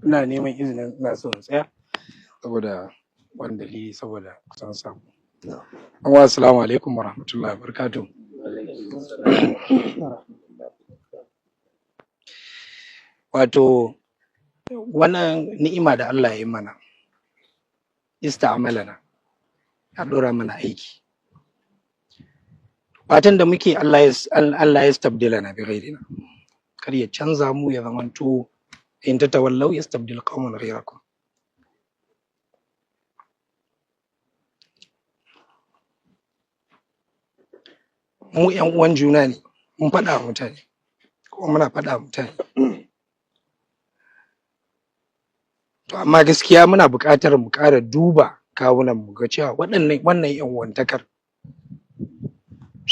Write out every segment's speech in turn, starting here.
Ina neman izinin ina so in tsaya saboda wani dalili, saboda kusan samu. Amma assalamu alaikum warahmatullahi wabarakatuh. Wato wannan ni'ima da Allah ya yi mana, ista'malana, ya ɗora mana aiki. Fatan da muke, Allah ya stabdilana bi ghairina, kar ya canza mu ya zamanto in tatawallaw yastabdil qauman ghayrakum. Mu ƴan uwan juna ne, mun faɗa wa mutane kuma muna faɗa wa mutane. To amma gaskiya muna buƙatar mu ƙara duba kawunan mu ga cewa waɗannan wannan ƴan uwantakar,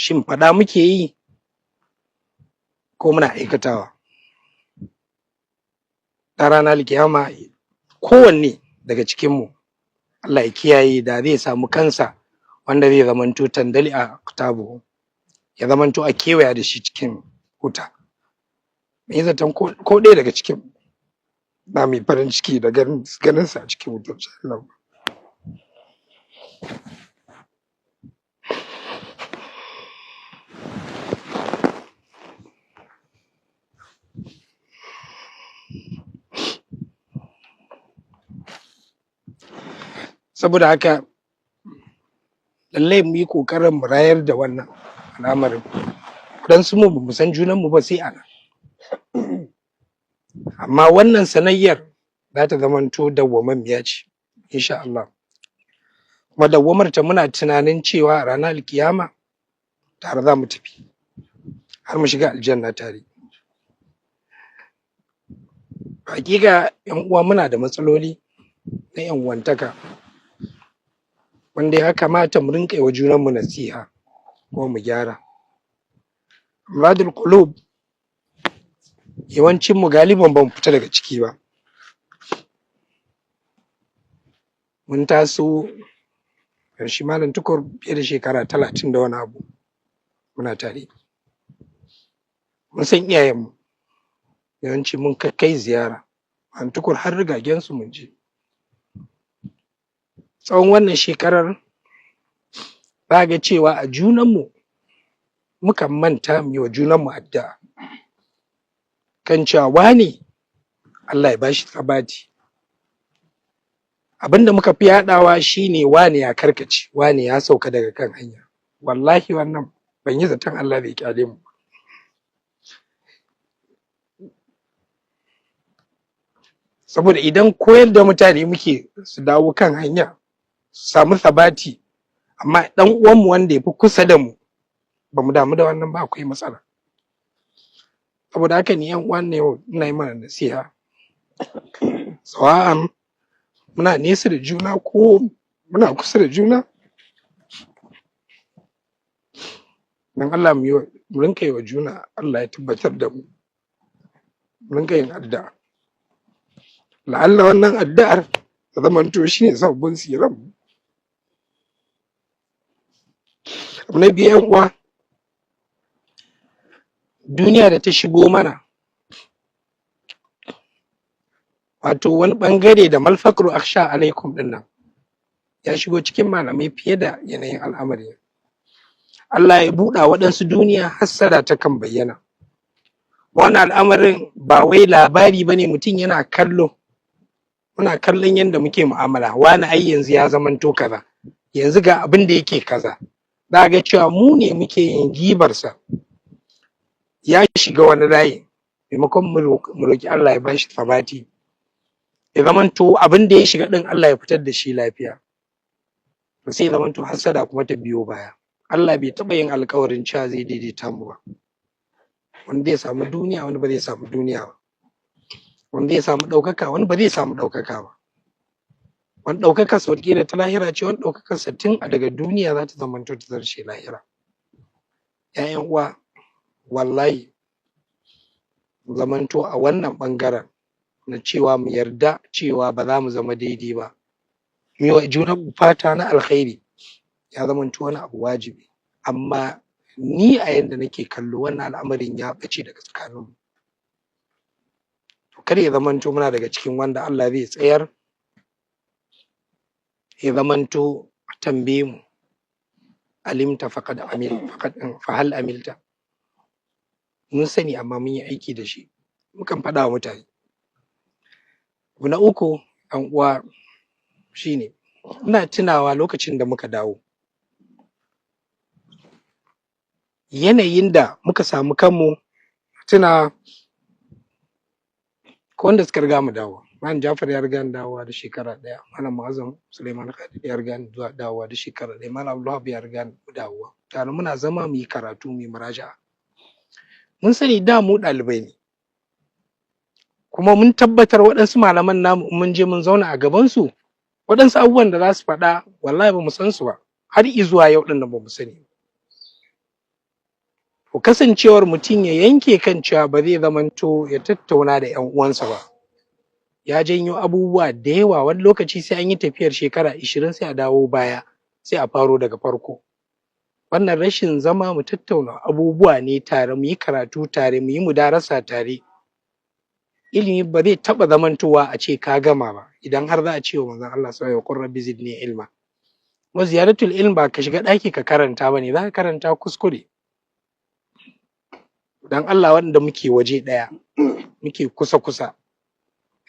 shin faɗa muke yi ko muna aikatawa? A ranar alkiyama kowanne daga cikin mu, Allah ya kiyaye, da zai samu kansa wanda zai zamanto tandali a kitabu, ya zamanto a kewaya da shi cikin wuta. Me zaton ko ɗaya daga cikin ba mai farin ciki da ganin sa a cikin wutar jahannama. Saboda haka lallai mu yi ƙoƙarin mu rayar da wannan al'amarin. Waɗansu mu bamu san junan mu ba sai a nan, amma wannan sanayyar za ta zamanto dawwamammiya ce insha Allah. Kuma dawwamar ta muna tunanin cewa a ranar alkiyama tare za mu tafi har mu shiga aljanna tare. Haƙiƙa ƴan uwa, muna da matsaloli na ƴan uwantaka wanda ya kamata mu rinƙa yi wa junanmu nasiha kuma mu gyara. Amradul qulub yawancin mu galiban bamu fita daga ciki ba. Mun taso shi Malam Tukur fiye da shekara 30 da wani abu muna tare. Mun san iyayenmu, yawanci mun kakkai ziyara. Malam Tukur har rigagensu mun je. Tsawon wannan shekarar za ga cewa a junanmu mukan manta mu yi wa junanmu addu'a kan cewa wane Allah ya bashi sabati. Abinda muka fi yaɗawa shine wane ya karkace, wane ya sauka daga kan hanya. Wallahi wannan ban yi zaton Allah zai ƙyale mu. Saboda idan koyar da mutane muke su dawo kan hanya, su samu sabati, amma ɗan uwanmu wanda ya fi kusa da mu bamu damu da wannan ba, akwai matsala. Saboda haka ni ƴan uwan ne ina yi mana nasiha, sawa'an muna nesa da juna ko muna kusa da juna, dan Allah mu rinƙa yi wa juna, Allah ya tabbatar da mu, mu rinƙa yin addu'a. La'alla wannan addu'ar ta zamanto shine sababbin tsiran mu. Abu na biyu ƴan uwa, duniya da ta shigo mana, wato wani ɓangare da mal faqru akhsha alaikum ɗin nan ya shigo cikin malamai fiye da yanayin al'amari. Allah ya buɗa waɗansu duniya, hassada ta kan bayyana. Wannan al'amarin ba wai labari bane, mutum yana kallo, muna kallon yadda muke mu'amala, wani ai yanzu ya zamanto kaza, yanzu ga abin da yake kaza. Za ga cewa mu ne muke yin gibarsa, ya shiga wani layi. Maimakon mu roƙi Allah ya bashi sabati, ya zamanto abin da ya shiga ɗin Allah ya fitar da shi lafiya, to sai ya zamanto hassada kuma ta biyo baya. Allah bai taɓa yin alƙawarin cewa zai daidaita mu ba. Wani zai samu duniya, wani ba zai samu duniya ba. Wani zai samu ɗaukaka, wani ba zai samu ɗaukaka ba. Wani ɗaukakarsa wataƙila ta lahira ce, wani ɗaukakarsa tun a daga duniya za ta zamanto ta zarce lahira. ‘Ya'yan uwa, wallahi zamanto a wannan ɓangaren na cewa mu yarda cewa ba za mu zama daidai ba, mu yi wa junanmu fata na alkhairi ya zamanto wani abu wajibi. Amma ni a yanda nake kallo, wannan al'amarin ya ɓace daga tsakaninmu. To Kar ya zamanto muna daga cikin wanda Allah zai tsayar ya zamanto a tambaye mu, alimta faqad amil faqad fa hal amilta. Mun sani amma mun yi aiki da shi? Mukan faɗa wa mutane. Abu na uku, ɗan uwa, shine ina tunawa lokacin da muka dawo, yanayin da muka samu kanmu. Tuna ko wanda suka riga mu dawowa. Malam Jafar ya riga ni dawowa da shekara 1, Malam Mu'azzam Suleiman Khalid ya riga ni zuwa dawowa da shekara 1, Malam Abdulwahab ya riga ni dawowa. Tare muna zama mu yi karatu, mu yi muraja'a. Mun sani da mu ɗalibai ne, kuma mun tabbatar waɗansu malaman namu, in mun je mun zauna a gabansu, waɗansu abubuwan da za su faɗa, wallahi ba mu san su ba. Har izuwa yau ɗin nan ba mu sani. To, kasancewar mutum ya yanke kan cewa ba zai zamanto ya tattauna da ƴan uwansa ba, ya janyo abubuwa da yawa. Wani lokaci sai an yi tafiyar shekara 20, sai a dawo baya, sai a faro daga farko. Wannan rashin zama mu tattauna abubuwa ne tare, mu yi karatu tare, mu yi mudarasa tare. Ilimi ba zai taɓa zamantowa a ce ka gama ba, idan har za a ce wa manzon Allah sallallahu alaihi wasallam, rabbi zidni ilma. Kuma ziyaratul ilm ba ka shiga ɗaki ka karanta bane, za ka karanta kuskure. Dan Allah, wanda muke waje ɗaya, muke kusa kusa,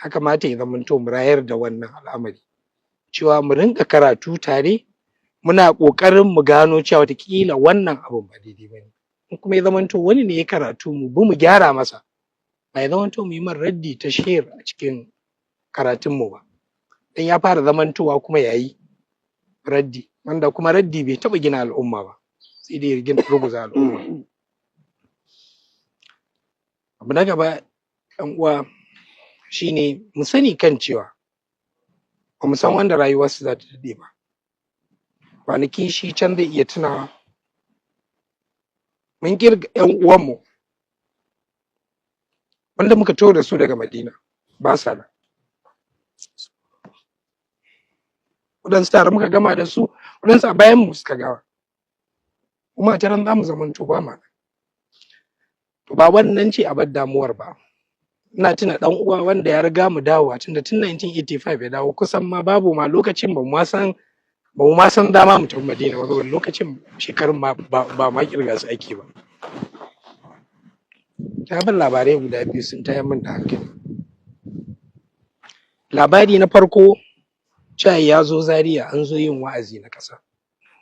ya kamata ya zamanto mu rayar da wannan al'amari, cewa mu rinƙa karatu tare, muna ƙoƙarin mu gano cewa wataƙila wannan abun ba daidai bane. In kuma ya zamanto wani ne ya karatu, mu bi mu gyara masa, ba ya zamanto mu yi mar raddi ta share a cikin karatun mu ba, dan ya fara zamantowa kuma yayi raddi, wanda kuma raddi bai taɓa gina al'umma ba, sai dai ya gina ruguza al'umma. Abu na gaba, ƴan uwa, shine mu sani kan cewa ba mu san wanda rayuwarsu za ta daɗe ba. Kwanaki shi can zai iya tunawa, mun ƙirga ƴan uwanmu wanda muka taho da su daga Madina, ba sa nan. Waɗansu tare muka gama da su, waɗansu a bayan mu suka gama, kuma a taran za mu zamanto ba ma nan. To, ba wannan ce abar damuwar ba. Ina tuna ɗan uwa wanda ya riga mu dawowa, tunda tun 1985 ya dawo, kusan ma babu ma lokacin, ba mu ma san dama mu tafi Madina ba, saboda lokacin shekarun ma ba ma kirga su ake ba. Ta ban labarai guda biyu sun tayar min da hankali. Labari na farko, cewa ya zo Zaria, an zo yin wa'azi na ƙasa,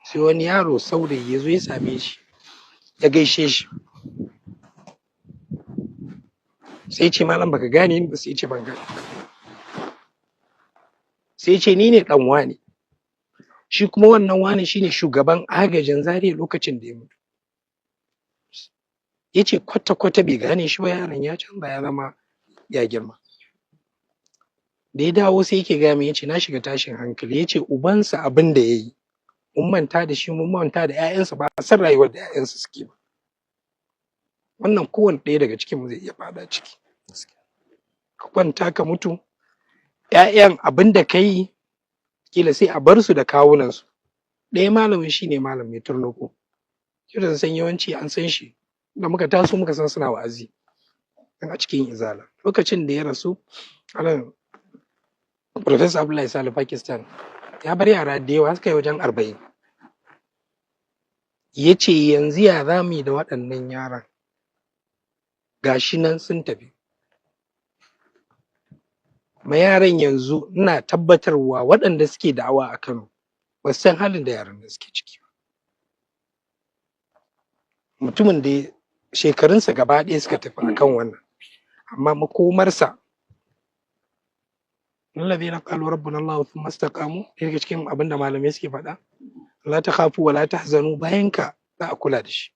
sai wani yaro saurayi ya zo ya same shi, ya gaishe shi, sai ce, "Malam, baka gane ni ba?" Sai ce, "Ban gane." Sai ce, "Ni ne dan wane." Shi kuma wannan wane shine shugaban agajin Zaria lokacin da ya mutu. Yace kwata kwata bai gane shi ba, yaron ya canza, ya zama ya girma. Da ya dawo, sai yake gaya min, yace, "Na shiga tashin hankali." Yace ubansa abin da yayi, mun manta da shi, mun manta da ƴaƴansa, ba a san rayuwar da ƴaƴansa suke ba. Wannan kowane ɗaya daga cikin mu zai iya faɗa ciki. Ka kwanta ka mutu, ƴaƴan abin da ka yi kila sai a bar su da kawunan su. Ɗaya malamin shine malam mai turnoko shi da san yawanci an san shi, da muka taso muka san suna wa'azi a cikin Izala. Lokacin da ya rasu, anan Professor Abdullahi Salih Pakistan, ya bar yara da yawa, suka yi wajen 40. Ya ce, "Yanzu ya za mu yi da waɗannan yaran? Gashi nan sun tafi." Ma yaran yanzu ina tabbatarwa, waɗanda suke da'awa a Kano ba su san halin da yaran nan suke ciki ba. Mutumin da shekarunsa gaba ɗaya suka tafi akan wannan, amma makomarsa, الذين قالوا ربنا الله ثم استقاموا, daga cikin abin da malamai suke faɗa, la takhafu wa la tahzanu, bayan ka za a kula da shi.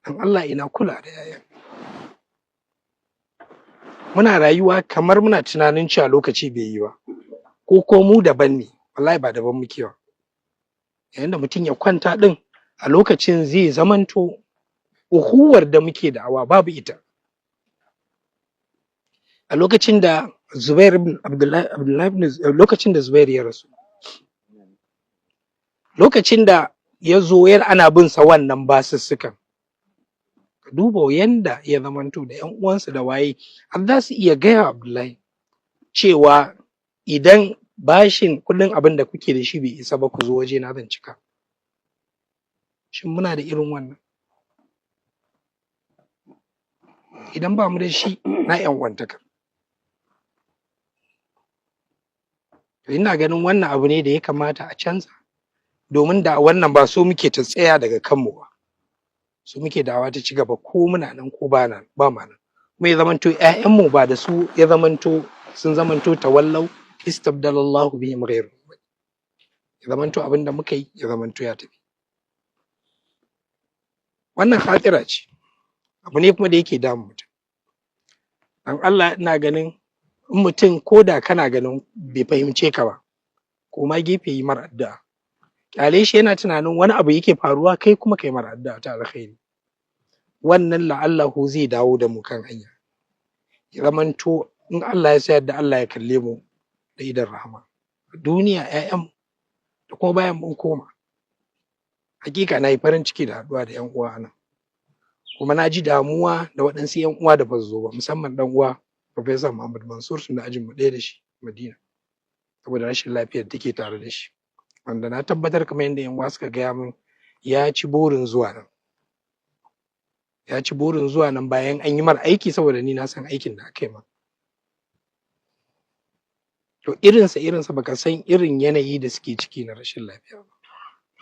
Dan Allah, ina kula da yayan? Muna rayuwa kamar muna tunanin cewa lokaci bai yi ba, ko mu daban ne. Wallahi ba daban muke ba. Yayin da mutum ya kwanta din, a lokacin zai zamanto uhuwar da muke da'awa babu ita. A lokacin da Zubair ibn Abdullahi, Abdullahi ibn, lokacin da Zubair ya rasu, lokacin da ya zo yar ana bin sa wannan basussukan, Ka duba yanda ya zamanto da ƴan uwansa da waye har za su iya gaya wa Abdullahi cewa idan bashin kuɗin abin da kuke da shi bai isa ba, ku zo waje na, zan cika. Shin muna da irin wannan? Idan ba mu da shi, na ƴan uwantaka. To ina ganin wannan abu ne da ya kamata a canza, domin da wannan ba so muke ta tsaya daga kanmu ba, so muke da'awa ta ci gaba, ko muna nan ko ba nan, ba ma nan. Kuma ya zamanto ƴaƴanmu ba da su ya zamanto sun zamanto tawallau istabdalallahu bihim ghayru, ya zamanto abin da muka yi ya zamanto ya tafi. Wannan khatira ce, abu ne kuma da yake damun mutum. Dan Allah, ina ganin in mutum ko da kana ganin bai fahimce ka ba, ko ma gefe, yi mar addu'a. Kyale shi, yana tunanin wani abu yake faruwa, kai kuma kai mar addu'a ta alkhairi. Wannan la'allahu zai dawo da mu kan hanya, ya zamanto in Allah ya sa yadda Allah ya kalle mu da idon rahama duniya, ƴaƴan da kuma bayan mun koma. Hakika na yi farin ciki da haɗuwa da ƴan uwa anan, kuma na ji damuwa da waɗansu ƴan uwa da ba su zo ba, musamman ɗan uwa Professor Muhammad Mansur, tunda ajin mu ɗaya da shi Madina, saboda rashin lafiyar da take tare da shi, wanda na tabbatar, kamar yadda ƴan uwa suka gaya min, ya ci burin zuwa nan, ya ci burin zuwa nan bayan an yi mar aiki, saboda ni na san aikin da aka yi mar. To irinsa irinsa, baka san irin yanayi da suke ciki na rashin lafiya ba,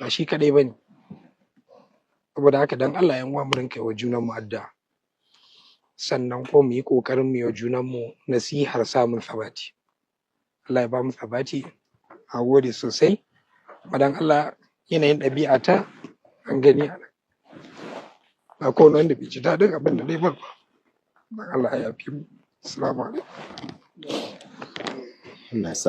ba shi kaɗai bane. Saboda haka, dan Allah ƴan uwa, mu rinƙa yi wa junan mu addu'a, sannan ko mu yi ƙoƙarin mu yi wa junan mu nasihar samun sabati. Allah ya bamu sabati. A gode sosai. Kuma dan Allah, yanayin ɗabi'a ta an gani a nan, ba kowane wanda bai ji daɗin abin da nayi ba, dan Allah ya yafe mu. Assalamu alaikum. Allah ya sa.